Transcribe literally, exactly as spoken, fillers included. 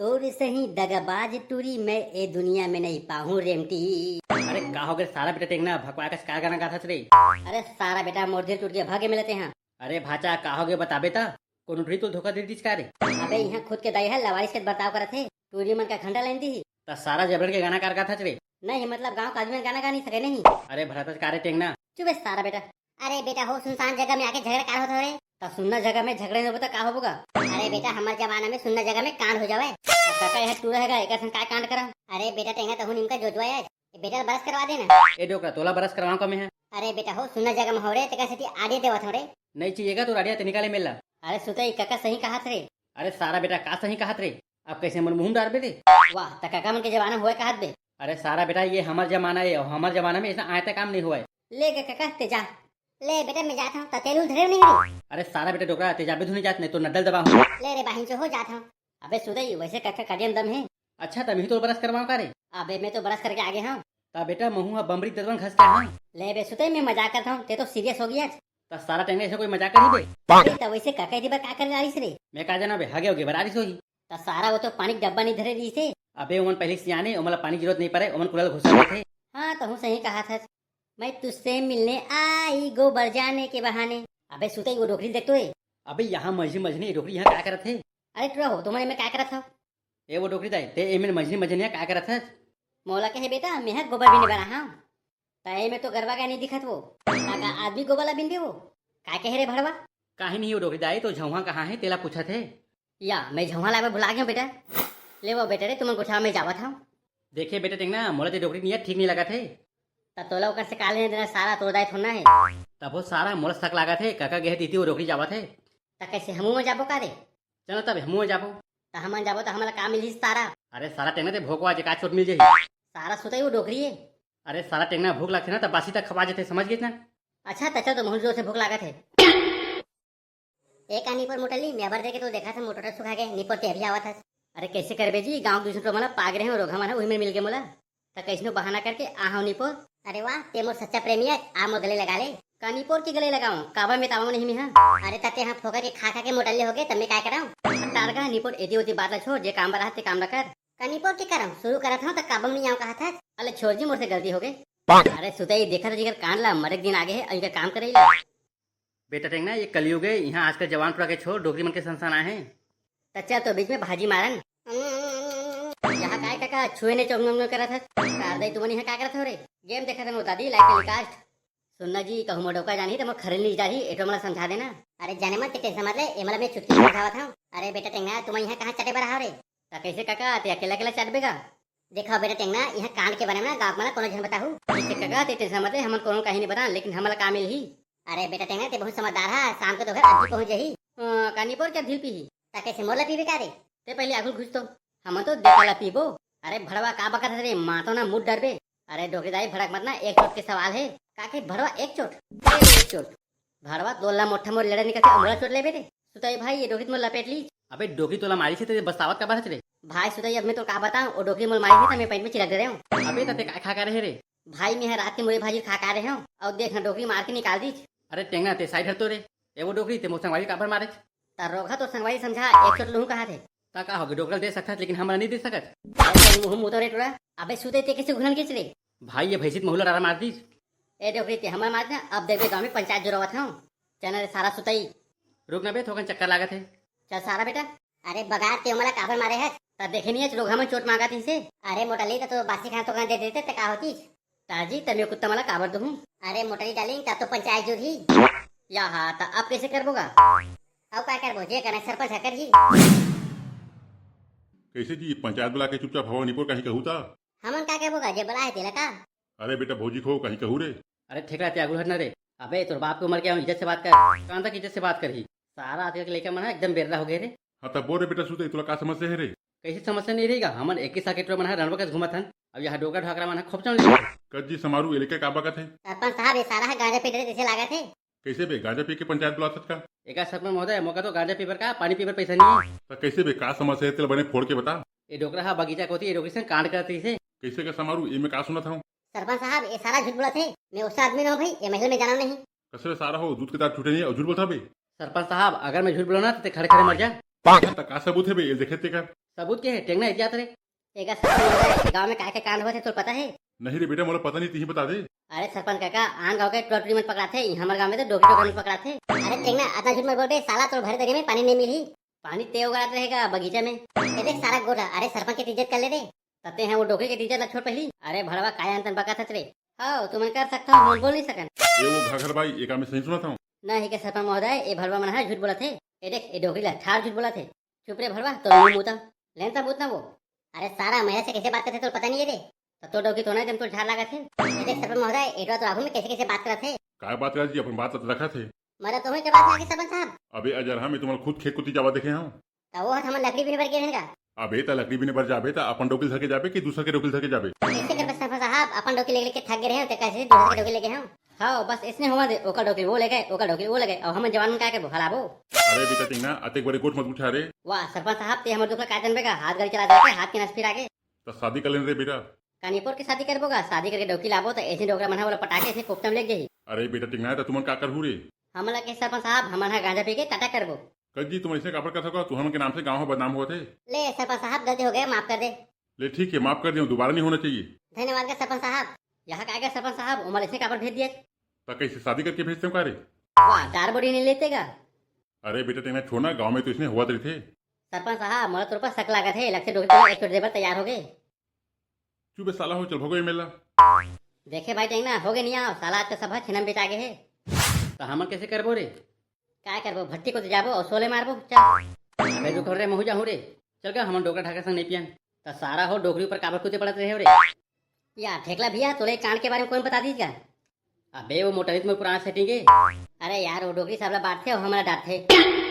तोर सही दगाबाज टूरी मैं ए दुनिया में नहीं पाहूं रेमटी। अरे का हो गे सारा बेटा टेंगना, भकवा कस का गाना गाथस रे? अरे सारा बेटा मोर दिल टूट के भागे मिलते हैं। अरे भाचा का हो गे बताबे ता, कोनो टूरी तो धोखा दे दिस का रे? अबे इहां खुद के दाई ह लवारिस के बर्ताव करत हे, टूरी मन का घंटा लाइन दी। त सारा जबरन के गाना कार गाथस रे? नहीं मतलब गांव का आदमी मन गाना गा नहीं सके नहीं। अरे भरतस का रे टेंगना? चुप बे सारा बेटा। अरे बेटा हो सुनसान जगह में आके झगड़ा कार होत हो रे? त सुन्ना जगह में झगड़े नहीं होबो त का होबो गा? अरे बेटा हमर जमाना में सुन्ना जगह में कांड हो जावे। त काका यह टूरा है गा, एकर संग काय कांड करा? अरे बेटा टेंगना तहु निमका जोजवा है, ए बेटा ला बरस करवा देना। ए डोकरा तोला बरस करवाऊं का मैं ह? अरे बेटा हो सुन्ना जगह में हो रे, तेकर सेती आड़े देवत हो रे। नहीं चाहिए गा तो आड़िया ते निकाले मेला। अरे सुतई काका सही कहत रे। अरे सारा बेटा का सही कहत रे? अब कैसे मोर मुंह में डारबे रे? वाह त काका मन के जमाना होए कहत बे। अरे सारा बेटा ये हमर जमाना है और हमर जमाना में ऐसा आयता काम नहीं हुआ है। ले गे काका ते जा। ले बेटा मैं जात हूं, त तेल उल धरे नहीं रे। अरे सारा बेटा डोकरा ते जाबे धुनी जात नहीं तो नड्डल दबा हूं। ले रे बाहिन चो हो जात हूं। अबे सुदई वैसे काका का दम दम है। अच्छा त मिही तो बरस करवाओ का रे? अबे मैं तो बरस करके आगे हूं। त बेटा महू ह बमरी दतवन घस के हूं। ले बे सुदई मैं मजाक करत हूं, ते तो सीरियस हो गया। त सारा टेंगना ऐसे कोई मजाक करी बे? अबे त वैसे काका जी बर का करे आइस रे? मैं का जाना बे, हगे होगे बर आइस होही। त सारा वो तो पानी के डब्बा नहीं धरे रही थे। अबे ओमन पहले सियाने, ओमन ला पानी की जरूरत नहीं पड़े, ओमन कुलल घुसा देथे। हाँ तहु सही कहा था। मैं तुझसे मिलने आई गोबर जाने के बहाने। अबे सुतई वो डोकरी देख तो ए। अबे यहाँ मझी मझी नहीं डोकरी यहाँ का करत है? अरे टुरा हो तुमन एमे का करत हव? ए वो डोकरी दाई ते एमे मझी मझी नहीं का करत है? मोला कहे बेटा मैं ह गोबर बीने बर आहा। त एमे तो गरवा गाय नहीं दिखत वो। का आदमी गोबर ला बीनबे वो? का कहे रे भड़वा? काहे नहीं वो डोकरी दाई तो झौहा कहाँ है तेला पूछत है। या मैं झौहा लावे भुला गया बेटा। ले वो बेटा रे तुमन गोठा में जावत हव। देखे बेटा टेंगना मोला ते डोकरी नियत ठीक नहीं लगत है। त तोला ओकर से का लेना देना सारा तोर दाई थोड़ना है। तब वो सारा मोला शक लागत है काका गे हे दीदी वो डोकरी जावत है। त कैसे हमू में जाबो का रे? चलो तब हमू में जाबो। त हमन जाबो त हमला का मिलही सारा? अरे सारा टेंगना ते भोकवा जे का चोट मिल जाही। सारा सुतई वो डोकरी है। अरे सारा टेंगना भूख लगथे ना त बासी तक खवा जथे समझ गेस ना। अच्छा त चल तो बहुत जोर से भूख लागत है। ए का निपोर मोटली, मैं अबर देखे तो देखा था मोटर सुखा के निपोर ते अभी आवत हस। अरे कैसे करबे जी, गांव के दूसरे टोला मन पाग रहे हो रोघा मन उही में मिल गए मोला। त कैसनो बहाना करके आहव निपोर। अरे वाह ते मोर सच्चा प्रेमी है, आ मोर गले लगा ले। का निपोर के गले लगाऊं, काबर में तावा नहीं मिहा। अरे तते हां फोकर के खा खा के मोटली हो गए तब मैं काय कराऊं? तारगा निपोर एती ओती बात ला छोड़, जे काम बर आते काम ला कर। का निपोर के कराऊं, शुरू करत हूं त काबर नहीं आऊं कहा था। अले छोड़ जी मोर से गलती हो गए। अरे सुतई देखा था जिकर कान ला मरे के दिन आगे है और इनका काम करे ला। बेटा टेंगना, ये कलयुग है, यहाँ आजकल जवान टुरा के छोड़, डोकरी मन के संस्थान आए हैं। त चल तो बीच में भाजी मारन। यहाँ काय काका छुए ने चोंग करत है? कार दई तुमन यहाँ का करत हो रे? गेम देखत हन वो दादी, लाइव टेलीकास्ट। सुनना जी, कहूँ मोर डोका जानही त मोर खरे नहीं जाही, एटो मला समझा देना। अरे जाने मन ते टेंशन मत ले, ए मला मैं चुटकी समझावत हूँ। अरे बेटा टेंगना, तुमन यहाँ कहाँ चटे बर हाव रे? त कैसे काका, ते अकेला अकेला चटबे का? देखा बेटा टेंगना, यहाँ कांड के बारे में ना गाँव में ना कोनो झन बताहू। ठीक है काका, ते टेंशन मत ले, हमन कोनो कहीं नहीं बता, लेकिन हमला का मिलही? अरे बेटा टेंगना, ते बहुत समझदार है, शाम को तो घर अद्दी पहुंच जाही। अ, का निपोर के अद्दी पीही? ता कैसे मोर ला पीबे का रे? ते पहले आगू घुस तो, हमन तो देखा ला पीबो। अरे भड़वा का बकत है रे, मातो ना मुड़ डरबे। अरे डोकरी दाई भड़क मत ना, एक चोट के सवाल है। का के भड़वा एक चोट? एक चोट। भड़वा तोला मोठा मोर लड़े निकलते अमोला चोट लेबे रे। सुताई भाई, ये डोकरी त मोर लपेट ली। अबे डोकरी तोला मारी से तेरे बस्तावत का बरच रे। भाई सुताई, अब मैं तो का बताऊं, वो डोकरी मोर मारी से त मैं पैंट में चिलक दे रहे हूँ। अबे तते काय खा का रहे रे? भाई मैं ह रात के मुरई भाजी खा का रहे हूँ, और देख ना डोकरी मार के निकाल दीच। अरे टेंगना ते साइड हट तो रे। ए वो डोकरी ते मोर संगवारी काबर मारे? त रोघा तो संगवारी समझा, एक चोट लूहूं कहा थे। ता का होगे, डोकरा दे सकत लेकिन हमरा नहीं दे सकत। अरे मुंह मुंह तो रे टुरा। अबे सुते ते कैसे घुलन के चले? भाई ये भैंसित महूला डारा मार दीस। ए डोकरी ते हमर मार ना, अब देखबे गांव में पंचायत जोरावत हूं। चल रे सारा सुतई। रुक ना बे, थोकन चक्कर लागत है। चल सारा बेटा। अरे बगार ते हमला काबर मारे है? त देखे नहीं है, रोघा में चोट मांगा थी से। अरे मोटली त तो बासी खाना तो दे देते त का होतीस? ताजी तमे कुत्ता मला काबर दूं? अरे मोटली डार्लिंग, त तो पंचायत जुरही। या हा, त अब कैसे करबो गा? अब का करबो, जे करना सरपंच हकर जी। कैसे जी, पंचायत बुला के चुपचाप हवा निपोर कहीं कहू ता? हमन का करबो गा, जे बुला है तेला का? अरे बेटा भौजी को कहीं कहू रे। अरे ठेकरा ते आगू हट ना रे। अबे तोर बाप के उम्र के हो, इज्जत से बात कर। कहां तक इज्जत से बात करही? सारा आजकल के लइका मन ह एकदम बेर्रा हो गए रे। हाँ त बोल रे बेटा सुते, तोला का समस्या है रे? कैसे समस्या नहीं रहेगा? हमन इक्कीस साल के टुरा मन ह रणवा कस घूमत हन, अब यहाँ डोकरा ढाकरा मन ह खोपचन ले। कस जी समारू, ए लइका का बकत है? सरपंच साहब, ये सारा ह गांजा पी डरे जैसे लागत है। कैसे बे, गांजा पी के पंचायत बुलाथस का? एका सरपंच महोदय, मोका तो गांजा पीबर का, पानी पीबर पैसा नहीं है। त कैसे बे, का समस्या है, तेला बने फोड़ के बता। ये डोकरा हा बगीचा कोती ये डोकरी संग कांड करत रहिसे। कैसे का समारू, एमे का सुनत हूँ? सरपंच साहब, ये सारा झूठ बोलत है। मैं वैसा आदमी ना हूँ भाई, ये महल में जाना नहीं। कसरे सारा हो, दूध के दांत छूटे नहीं और झूठ बोलता बे। सरपंच साहब, अगर मैं झूठ बोला ना तो ते खड़े खड़े मर जा। त का सबूत है बे, ये देखे ते का? सबूत के हे? टेंगना एती आत रे। एगा सरपंच महोदय, गांव में काय के कांड होत हे, तोला पता हे? नहीं रे बेटा, मोला पता नहीं, तिही बता दे। अरे सरपंच काका, आन गांव के टुरा टुरी मन पकड़ाथे, इहां हमर गांव में तो डोकरी डोकरा मन पकड़ाथे। अरे टेंगना, अतना झूठ मत बोल बे साला, तोर भरे दगे में पानी नहीं मिलही। पानी ते उगाड़त रहेगा बगीचा में। ये देख सारा गोरा, अरे सरपंच के इज्जत कर ले रे। तते हैं वो डोकरी के इज्जत ला छोड़ पहली। अरे भड़वा, काय अंतन बकत हस रे? हाव, तुमन कर सकत हो, मोन बोल नहीं सकन। ए वो घाघर बाई, एका में सही सुनत हूँ। नहीं के सरपंच महोदय, ए भड़वा मन ह झूठ बोलत हे। ए देख, ए डोकरी ला ठार झूठ बोलत हे। चुप रे भड़वा, तो मुंह मुता। लेन ता मुत ना वो। अरे सारा, मेरे से कैसे बात करथे, तोला पता नहीं है रे? तो तो डोकरी तो नहीं, जब तो झार लागत हे। ए देख सरपंच महोदय, एटवा तो आगू में कैसे कैसे बात करत हे। काय बात करत जी, अपन बात रखत हे। मतलब तो हुई के बात आगे सरपंच साहब। अबे अजर, हम तुम्हारा खुद खेत कोती जावा देखे हूँ। तो वो हमन लकड़ी बिने बर गे हन का? अबे त लकड़ी बिने बर जाबे त अपन डोकरी धर के जाबे कि दूसर के डोकरी धर के जाबे? कैसे करबे सरपंच साहब, अपन डोकरी लेके लेके थक गए रहे, तो कैसे दूसर के डोकरी लेके हम? हाँ, बस इसने हुआ दे, ओकर डोकरी वो ले गए, ओकर डोकरी वो ले गए, और हमन जवान मन काय करबो, हलाबो? अरे बेटा टिंगना, अतेक बड़े गोठ मत उठा रे। वाह सरपंच साहब, ते हमर दुख ला काय जानबे का? हाथ गाड़ी चला दे के हाथ के नस फिर आगे। त शादी कर लेन रे बेटा। कानीपुर के शादी करबो का? शादी करके डोकरी लाबो त ऐसे डोकरा मन ह ओला पटा के ऐसे कोफ्ता में लेके जाही। अरे बेटा टिंगना, त तुमन का करहू रे? हमला के सरपंच साहब, हमन ह गांजा पी के टाटा करबो। कस जी, तुम ऐसे काबर कर सको? तुहन के नाम से गांव ह बदनाम होत हे। ले सरपंच साहब, गलती हो गया, माफ कर दे। ले ठीक है, माफ कर दिया, दोबारा नहीं होना चाहिए। धन्यवाद का सरपंच साहब। यहाँ का आगे सरपंच साहब, उमर ऐसे काबर भेज दिया? त कैसे शादी करके भेजते हो का रे? वाह, दार बड़ी नहीं लेते का? अरे बेटा, तेना छोड़ ना, गांव में तो इसने हुआ रहिथे। सरपंच साहब, मोला तोर पर शक लागत हे, लगथे डोकरी तोला एक चोट देबर तैयार हो गए। चुप बे साला हो, चल भगो एमेला। देखे भाई टेंगना, हो गए नहीं आओ, साला आज का सब ह छेना में बेचा गए हे। त हमन कैसे करबो रे? काय करबो, भट्टी कोती जाबो और सोले मारबो, चल। अबे रुक रे, महू जाहूं रे। चल का हमन डोकरा ढाका संग नहीं पियन। त सारा हो डोकरी ऊपर काबर कूदे पड़त रहे हो रे? या ठेकला भैया, तोले कांड के बारे में कोई बता दीज का? अबे वो मोटरित में पुराना सेटिंग है। अरे यार, वो डोकरी सबला बांटथे और हमला डांटथे।